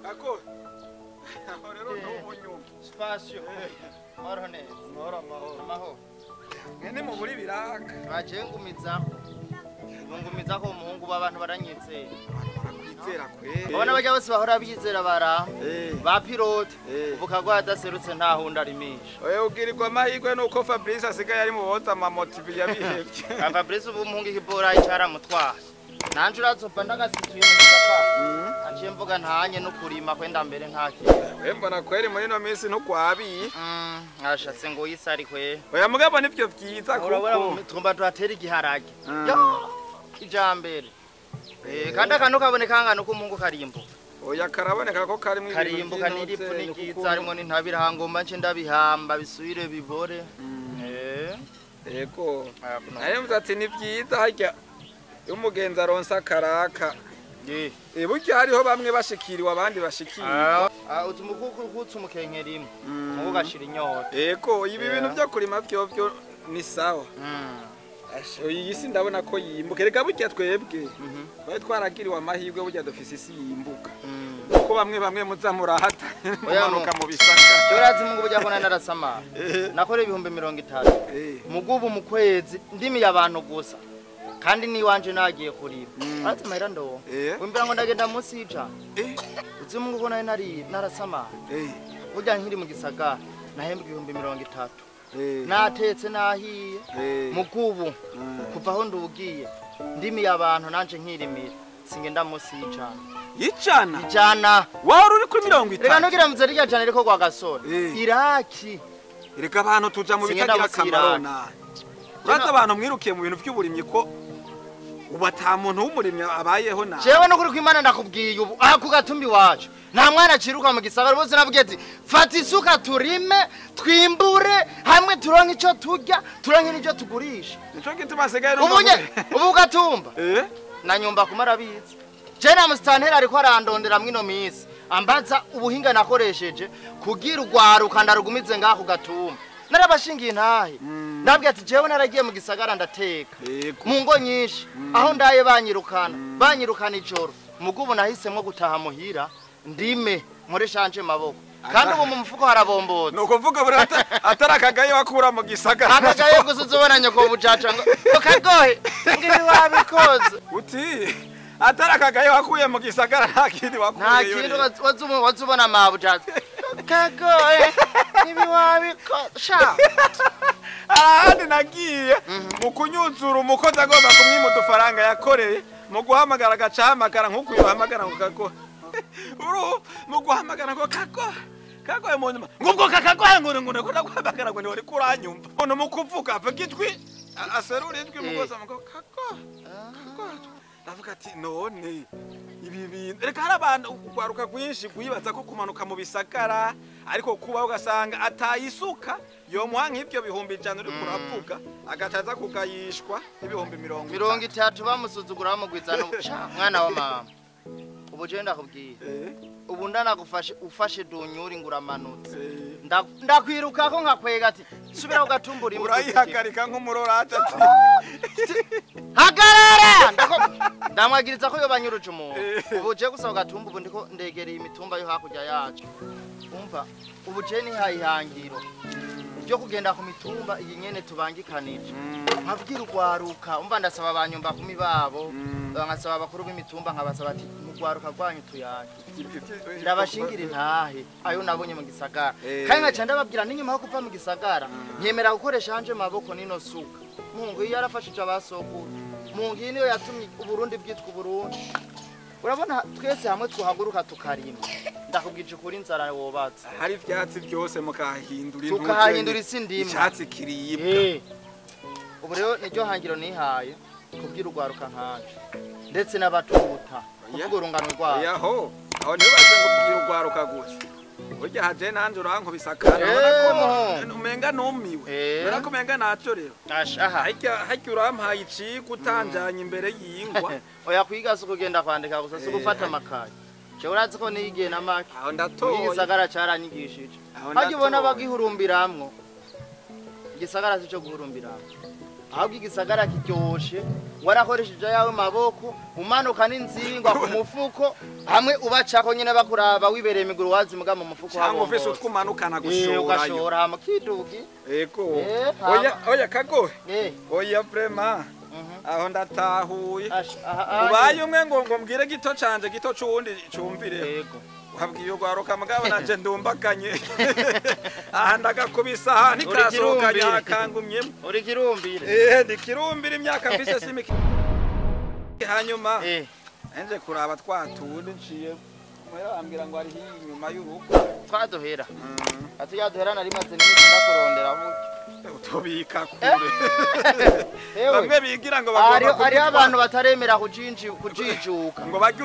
Kako? Aho rero n'ubunyumva. Spasio. Mahoro neza. Mahoro amahoro. Amahoro. Mwene muburi biraka. Baje ngumizako. Ngumizako umuhungu b'abantu baranyizera. Barakwizera kwere. Abana bajya bose bahora bizera bara. Ba pilote. Uvuka ko adaserutse nta hunda rimisha. Oye ugirirwa amahirwe nuko Fabrice asigaye ari mu boza amamotivi yabihevye. Fabrice ubu umuhungu ikibora icara mutwara. Nanje urazopa ndagasituye mu gisaka. Aciye mvuga ntanye no kurima kwenda mbere nta kintu. We mbona kweri muri no minsi ntukwabiye. Ashatse ngo yisari kwe. Oya mugabo nivyo vyiza kuko. Urabona tugomba tuhatera igiharage. Yo ijambere. Kandi akantu kaboneka ngano ko umungu karimbo. Oya karaboneka ko karimwe ibintu. Karimbuka n'iripfu n'igiza harimo n'intabira hangomba nce ndabihamba bisubire bibore. Yego. Naye mvuze ati ni vyiza harya umugenzi aronsa karaka. Burya hariho bamwe bashikiriwe abandi bashikiriwe. Utumukuku kutse umukenkeri imwe. Mugo gashira inyota. Yego, ibi bintu byo kurima byo byo ni sawa. Iyi si ndabona ko yimbuka. Reka burya twebwe. Bari twaragiriwe amahirwe burya dufise isi yimbuka. Kuko bamwe bamwe muza murahata mumanuka mu bisaka. Cyorazi mungu burya ko narasama. Nakora 30,000. Mugubu mu kwezi ndimi abantu gusa. Kandi ni wanje nagiye kurima. Ati mahera ndo. Wimbira ngo ndagenda munsi y'ija. Uzi mungu ko nari narasama. Burya nkiri mu gisagara nahembwa 30,000. Natetse nahiye. Mugubu kuva aho ndugiye ndimi abantu nanje nkirimira singenda munsi y'ijana. Ijana? Ijana. Wari uri kuri 50. Reka ntugira muze rya jana riko kwa gasore. Iraki. Reka abantu tuja mu bitagira akamaro na. Uraza abantu mwirukiye mu bintu by'uburimyi ko ubu ata muntu w'umurimyi abayeho na. Jewe no kuri kwimana ndakubwiye ubu aha ku gatumbi wacu nta mwana aciruka mu gisagara bose nabwiye ati fata isuka turime twimbure hamwe turonke ico turya turonke n'icyo tugurisha. Nico gituma asigaye ubu gatumba na nyumba kumarabizi. Je na mustantera ariko arandondera mwino minsi ambaza ubuhinga nakoresheje kugira ugwaruka ndarugumize ngaho gatumba. Narabashingiye ntahe. Ndabwiye ati jewe naragiye mu gisagara ndateka. Mu ngo nyinshi aho ndaye banyirukana, banyirukana ijoro. Mugubu nahisemwo gutaha muhira ndime nkoresha maboko. Kandi ubu mu mufuko harabombotse. Nuko mvuga burata atarakagaye wakura mu gisagara. Akagaye gusuzubona nyoko bucaca ngo kagohe ngibi wabikoze. Uti atarakagaye wakuye mu gisagara nta kindi wakuye. Nta kindi wazubona mabucaca. Kagohe nibi wabikoze. Ahandi nagiye mu kunyuzura umukozi agomba kumwima udufaranga yakoreye mu guhamagara agacahamagara nk'uko uyohamagara ngo kagohe. Uru mu guhamagara ngo kagohe kagohe mu nyuma ngo ubwo kakagohe ngo ngo ngo ndaguhamagara ngo ntiwari kuranyumva. Umuntu mu kuvuga avuga ijwi aserura ijwi mu goza ngo kagohe kagohe. Ndavuga ati none ibi bintu reka hari abantu ugwaruka rwinshi rwibaza ko kumanuka mu bisagara ariko kuba ugasanga atayisuka yomuha nk'ibyo 100,000 uri kuravuga agacaza kugayishwa ibihumbi 30 bamusuzugura bamugwiza no mwana wa mama. Ubu je ndakubwiye ubu ndanagufashe ufashe dunyuri nguramanutse ndakwirukako nkakwega ati subira ugatumbura urayihagarika nk'umurorata ati hagarara ndamwagiriza ko yobanyuruje umuntu. Ubu je gusa ugatumba ubu ndiko ndegereye imitumba yo hakurya yacu. Umva ubu je ni hayihangiro ryo kugenda ku mitumba iyi nyene tubangikanije nkabwira ugwaruka. Umva ndasaba abanyumba kumi babo nkasaba abakuru b'imitumba nkabasaba ati Ugwaruka rwanyu tuyaje ndabashingira intahe ayo nabonye mu gisagara kandi nkaca ndababwira n'inyuma yo kuva mu gisagara nkemera gukoresha hanje maboko nino suka. Mungu iyo yarafashije abasokuru, Mungu iyi niyo yatumye Uburundi bwitwa Uburundi. Urabona twese hamwe twahaguruka tukarima, ndakubwije ukuri inzara wobatse. Hari ivyatsi byose mukahindura intuze, tukahindura isi ndimwe, icyatsi kiribwa. Ubu rero niryo hangiro nihaye kubwira ugwaruka nkanje ndetse n'abatuta kuvuga urungano rwabo. Yaho aho ntibaze ngo kubwira ugwaruka gusa, burya haje nanje urankubisakana ubona ko umenga numiwe, ubona ko umenga naco rero. Harya urampaye icigwa utanjanye imbere y'ingwa. Oya kwiga si ukugenda kwandika gusa, si ugufata amakaye. Jewe urazi ko niyigiye na make aho ndatoye, igisagara caranyigishije. Harya ubona bagihurumbiramwo, igisagara sico guhurumbiramwo, ahubwo igisagara kiryoshe warakoresheje ayawe maboko, umanuka n'inzingwa ku mufuko hamwe ubacako nyene bakuraba wibereye imiguru wazi muga mu mufuko cyangwa ufise utwumanukana gushora ugashora hama kidugi. Ego oya oya kagohe oya vraiment aho ndatahuye. Ubaye umwe ngo mbwire gito canje gito cuwundi cumvire. Yego wabwiye ugwaruka mugabo nanje ndumbaganye aha ndagakubisa aha nikasohoka nyakangumyemo. Uri kirumbire? Ndi kirumbire imyaka mfise simike. Hanyuma enje kuraba twatundi nciye muhera bambwira ngo ari inyuma y'urugo twaduhera. Ati yaduhera nari maze n'imisi ndakurondera buryo utubika kure. Bamwe bigira ngo bagomba ari abantu bataremera kujijuka ngo barye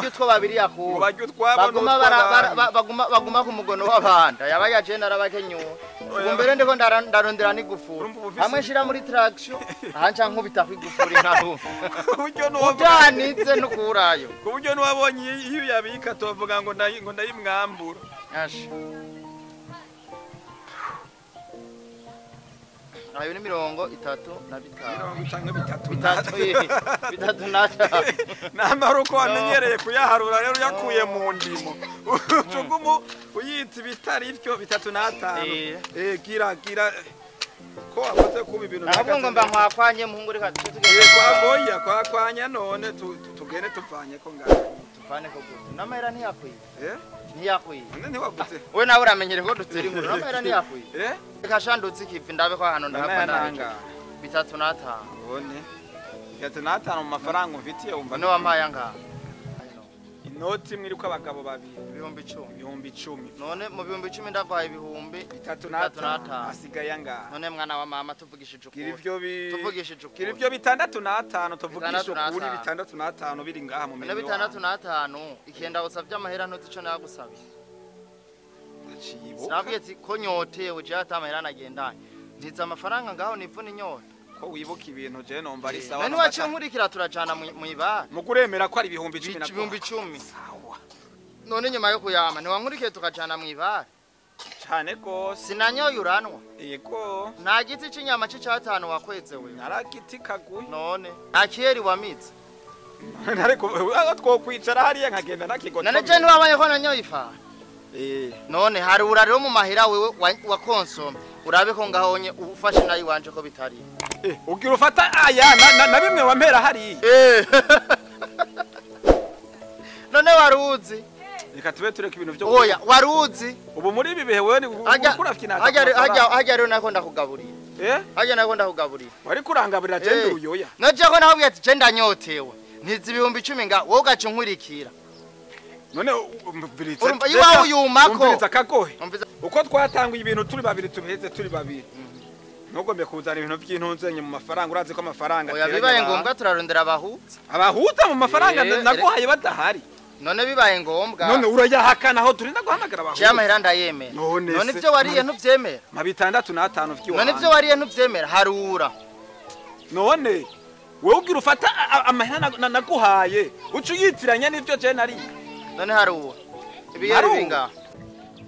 utwo babiri yakura ngo barye utwabo baguma ku mugono w'abanda yaba yaje narabakenyuwe. Ubu mbere ndiko ndarondera n'igufuri hamwe nshira muri traction aha nca nkubita kwigufuri nkaho uburyo utanitse nukurayo ku buryo nuwabonye iyo yabika tovuga ngo ndayimwambura. Asha ayo ni 35. 33 na namara uko wamenyereye kuyaharura rero uyakuye mu ndimo ucugumu uyita ibitari ivyo 35. Gira gira ko wakoze kuba ibintu ntabwo ngo mba nkwakwanye muhungu reka tugende kwagoya kwakwanya none tugende tuvanye ko ngaho tuvane ko gute n'amahera ntiyakwiye. Ntiyakwiye none ntiwaguze we nawe uramenyere ko dutera inkuru n'amahera ntiyakwiye. Reka shandutse ikivi ndabe ko hano ndahava nanga 35. None 35 mu mafaranga umfitiye umva none wampaye angahe? Inoti imwe iriko abagabo babiri 10,000. 10,000. None mu 10,000 ndagwaye 35,000 asigaye angahe? None mwana wa mama tuvugishije ukuri. Tuvugishije ukuri. Gira ivyo 65 tuvugisha ukuri 65 biri ngaha mu minwe. None 65 ikenda usavye amahera ntuzi ico nagusabiye. Sinabwiye ko nyotewe je atamahera nagendanye. Ntiza amafaranga ngaho nivuna inyota. Ko wibuka ibintu je nomba ari sawa. None waciye nkurikira turajana mu ibara. Muguremera ko ari 10,000 na 10,000. Sawa. None nyuma yo kuyama ntiwankurikiye tukajana mu ibara. Cyane gose. Sinanyoye uranwa. Yego. Nta giti c'inyama c'icatanu wakweze we. Naragiti kaguye. None akiyeri wamitse. Ariko twokwicara hariya nkagenda nakigoto. None je ntiwabaye ko nanyoye ifara. None hari urarero mu mahera wewe wa konsome urabe ko ngahonye ufashe nayi wanje ko bitari. Ugira ufata aya na bimwe wampera hari. None waruzi. Reka tube tureka ibintu byo. Oya waruzi. Ubu muri ibi bihe wewe ukurafyina. Hajya rero nako ndakugaburira. Hajya nako ndakugaburira. Wari kurangaburira je nduyoya. Naje ko nakubwiye ati je ndanyotewe. Ntizi 10,000 nga wowe ugaca nkurikira. None umviriza iwawe yumako umviriza kagohe uko twatanguye ibintu turi babiri tubiheze turi babiri ntugombe kuzana ibintu by'intunzenye mu mafaranga urazi ko amafaranga oya bibaye ngombwa turarondera abahuza abahuza mu mafaranga naguhaye badahari none bibaye ngombwa none urayahakana aho turinda guhamagara abahuza je amahera ndayemera none ivyo wariye ntuvyemera ma 65 vy'iwawe none ivyo wariye ntuvyemera harura none wewe ugira ufata amahera naguhaye uca uyitiranya n'ivyo je nariye none haruwa ibiyeri binga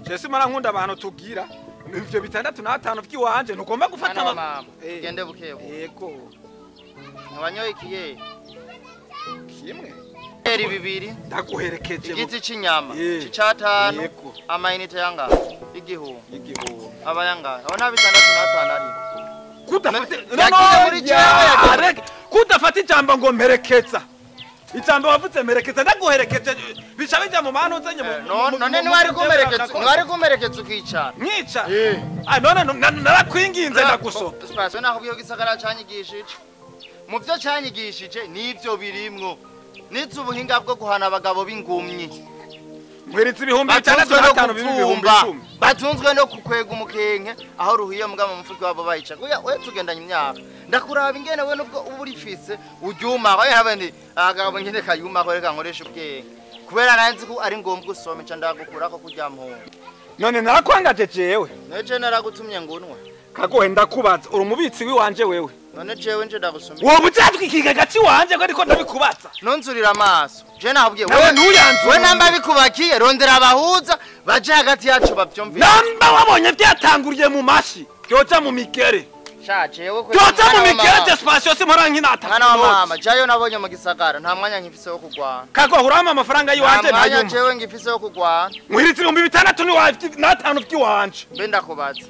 Jesu mara nkunda abantu tugira ivyo 65 vy'iwanje ntugomba gufata mama gende bukebu yego nkabanyoye ikiye kimwe eri bibiri ndaguherekeje igiti c'inyama c'icatanu amayinite yanga igihumbi aba yanga aho nta 65 ari kudafata ijambo ngo mperekeza. Ijambo wavuze merekeza ndaguherekeje bica bijya mu mana uzanye none niwari kumerekeza niwari kumerekeza ukicara mwica. Ah none narakwinginze ndagusoma. Spaso naho byo gisagara canyigishije mu byo canyigishije nivyo birimwo nize ubuhinga bwo guhana abagabo b'ingumyi. Mwiritse 6,500 b'ibihumbi 10. Batunzwe no kukwega umukenke aho ruhiye mugabo mu mfuko wabo bayica. Kuya we tugendanye imyaka. Ndakuraba ingene we nubwo uburifise uryuma aho yabandi agabo ngene kayuma ko reka nkoresha ubwenge. Kubera nanzi ko ari ngombwa usome nca ndagukurako kurya mpunga. None narakwangaje jewe. Neje naragutumye ngunwe. Kagohe ndakubaza uri umubitsi wiwanje wewe. None jewe nje ndagusomye. Wowe ucyatwikiga gaci wanje ko ariko ndabikubaza. Nonzurira amaso. Je nabwiye wewe ntuyanzure. We namba bikubakiye rondera abahuza baje hagati yacu bavyumvira. Namba wabonye byatanguriye mu mashi. Byoja mu migere. Sha jewe ko byoja mu migere despacio simpora nkinata. Mwana wa mama jayo nabonye mu gisagara nta mwanya nkifise wo kugwana. Kago urama amafaranga yiwanje nta mwanya jewe ngifise wo kugwana. Mwiritse 6,000 ni wa 5 by'iwanje. Mbe ndakubaza.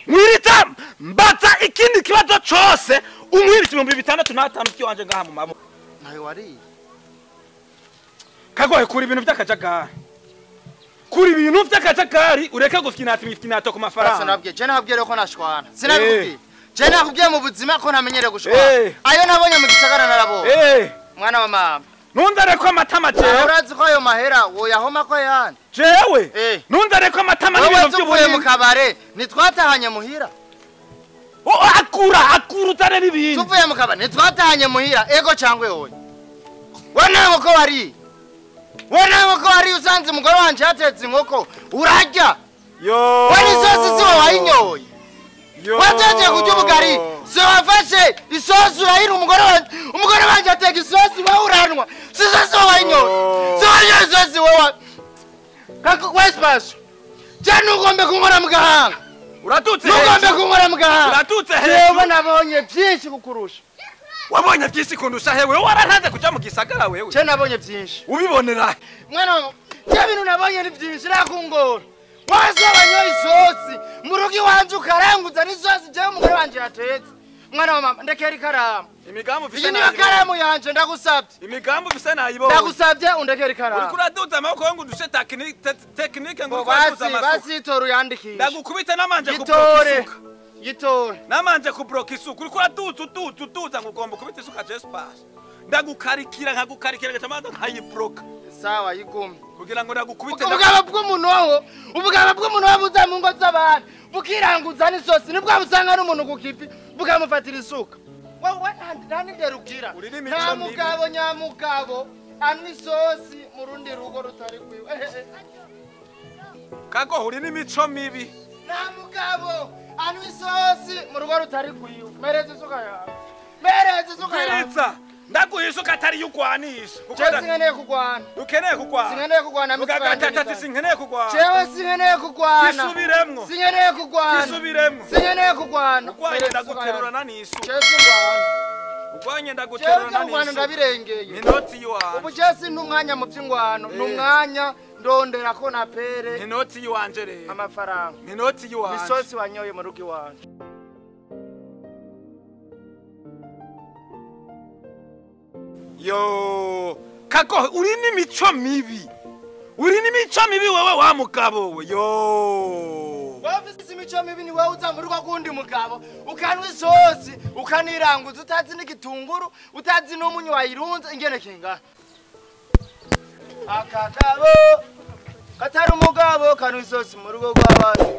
Mwirita mbaza ikindi kibazo cyose umwiritse 6,005 by'iwanje ngaha mu maboko. Nawe wari. Kagohe kuri ibintu by'akajagari. Kuri ibintu by'akajagari ureke gufinata imifinato ku mafaranga. Sinabwiye je nabwiye ko nashwana. Sinabikubwiye. Je nakubwiye mu buzima ko ntamenyere gushwana. Ayo nabonye mu gisagara narabonye. Mwana wa mama. Nunzare ko amatama jewe. Urazi ko ayo mahera woyahoma ko yandi. Jewe. Nunzare ko amatama n'ibintu by'ubuye mu kabare nitwatahanye muhira. Oh akura akura utare n'ibindi. Tuvuye mu kabare nitwatahanye muhira ego cyangwe oya. Wana ko wari. Wana ko wari usanze umugore wanje yatetse inkoko urarya. Yo. Wani isosi siwe wayinyoye. Wateje kurya ubugari so wafashe isosi urayira umugore wanje umugore wanje ateka isosi wowe uranwa si isosi wowe wayinyoye so wanyoye isosi wowe kako wespaso je ntugombe kunkora mu gahanga uratutse ntugombe kunkora mu gahanga uratutse jewe nabonye byinshi kukurusha wabonye byinshi kundusha hewe warantanze kuja mu gisagara wewe je nabonye byinshi ubibonera mwana je bintu nabonye ni byinshi rakungora wazo abanyoye isosi mu rugo iwanje ukaranguza n'isosi jewe umugore wanje yatetse mwana wa mama ndekera ikaramu imigambi ufise iyi niyo karamu yanje ndagusabye imigambi ufise nayibonye ndagusabye undekera ikaramu uriko uraduza amaboko ngo udushe technique ngo uraduza amasuka basi tora uyandikishe ndagukubita namanje kubroka isuka gitore namanje kubroka isuka uriko uraduza uduza uduza ngo ugomba kubita isuka jespace ndagukarikira nkagukarikira gacamanza nkayibroka sawa yigumye kugira ngo ndagukubite ubugaba bw'umunoho ubugaba bw'umunoho buza mu ngo z'abantu bukiranguza n'isosi nibwo busanga n'umuntu kukipi bukamufatira isuka wewe nta n'indero ugira nta mugabo nyamugabo anywa isosi mu rundi rugo rutari kwiwe. Kago uri n'imico mibi nta mugabo anywa isosi mu rugo rutari kwiwe. Mereza isuka yawe mereza isuka yawe ndaguha isuka atari yugwanisha kuko sinkeneye kugwana ukeneye kugwana sinkeneye kugwana ugagatatu sinkeneye kugwana jewe sinkeneye kugwana kisubiremwo sinkeneye kugwana kisubiremwo sinkeneye kugwana ugwanye ndaguterurana n'isuka jewe singwana ugwanye ndaguterurana n'isuka jewe ndabirengeye inoti yiwanje ubu jewe sintumwanya mu by'ingwano numwanya ndondera ko na pere inoti yiwanje rero amafaranga inoti yiwanje isosi wanyoye mu rugo iwanje. Yo kako uri n'imico mibi uri n'imico mibi wewe wa mugabo we yo wafise imico mibi ni wewe uza mu rugo kundi mugabo ukanwa isosi ukaniranguza utazi n'igitunguru utazi n'umunyu wayirunze ingene kinga akagabo katari umugabo kanwa isosi mu rugo rw'abandi.